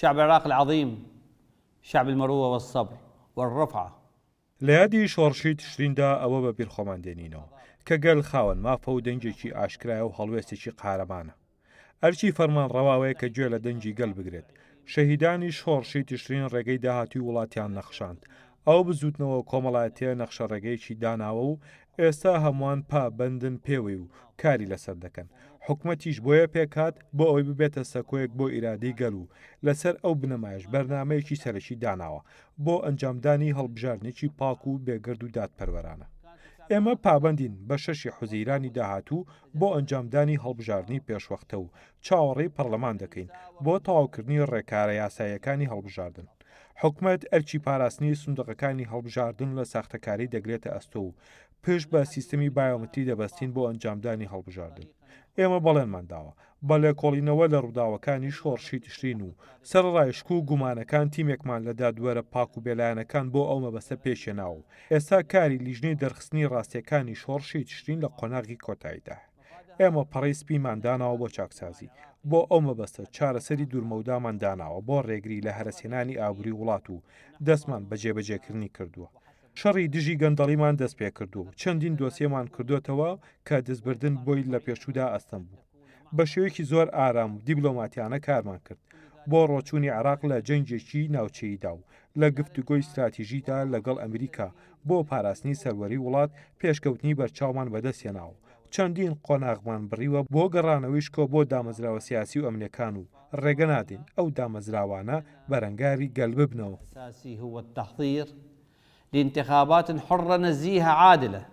شعب العراق العظیم شعب المروە والصبر والرفعە. لە یادی شۆڕشی تشریندا ئەوە بە بیر خۆمان دێنینەوە کە گەل خاوەن مافە و دەنگێکی ئاشکرایە و هەڵوێستێکی قارەمانە. ئەرکی فەرمانڕەوا ئەوەیە کە گوێ لە دەنگی گەل بگرێت. شەهیدانی شۆڕشی تشرین ڕێگەی داهاتووی وڵاتیان نەخشاند. ئەو بزووتنەوە کۆمەڵایەتییە نەخشەڕێگەیەکی داناوە و ئێستا هەمووان پابەندن پێوەی و کاری لەسەر دەکەن. حکومەتیش بۆیە پێکهات بۆ ئەوەی ببێتە سەکۆیەک بۆ ئیرادەی گەل و لەسەر ئەو بنەمایەش بەرنامەیەکی سەرەکی داناوە بۆ ئەنجامدانی هەڵبژاردنێکی پاک و بێگەرد و دادپەروەرانە. ئێمە پابەندین بە شەشی حوزەیرانی داهاتوو بۆ ئەنجامدانی هەڵبژاردنی پێشوەختە و چاوەڕێی پەڕلەمان دەکەین بۆ تەواوکردنی ڕێکارە یاساییەکانی هەڵبژاردن. حکومەت ئەرکی پاراستنی سندوقەکانی هەڵبژاردن لە ساختەکاری دەگرێتە ئەستۆ و پشت بە سیستەمی بایۆمەتری دەبەستین بۆ ئەنجامدانی هەڵبژاردن. ئێمە بەڵێنمان داوە بە لێکۆڵینەوە لە ڕووداوەکانی شۆڕشی تشرین و سەرەڕای شک و گومانەکان تیمێکمان لە دادوەرە پاک و بێلایەنەکان بۆ ئەو مەبەستە پێکهێناوە و ئێستا کاری لیژنەی دەرخستنی ڕاستییەکانی شۆڕشی تشرین لە قۆناغی کۆتاییدایە. ئێمە پەڕەی سپیمان داناوە بۆ چاکسازی، بۆ ئەو مەبەستە چارەسەری دوورمەودامان داناوە بۆ ڕێگری لە هەرەسهێنانی ئابووری وڵات و دەستمان بە جێبەجێکردنی کردووە. شەڕی دژی گەندەڵیمان دەستپێکردووە و چەندین دۆسیەمان کردۆتەوە کە دەستبردن بۆی لە پێشوودا ئەستەم بوو. بە شێوەیەکی زۆر ئارام و دیبلۆماتیانە کارمان کرد بۆ ڕۆچوونی عێراق لە جەنگێکی ناوچەییدا و لە گفتوگۆی ستراتیژیدا لەگەڵ ئەمریکا بۆ پاراستنی سەروەری وڵات پێشکەوتنی بەرچاومان بەدەستهێناوە و چەندین قۆناغمان بڕیوە بۆ گەڕانەوەی شکۆ بۆ دامەزراوە سیاسی و ئەمنیەکان و ڕێگە نادەین ئەو دامەزراوانە بەرەنگاری گەل ببنەوە. لانتخابات حرە نزیهە عادلە.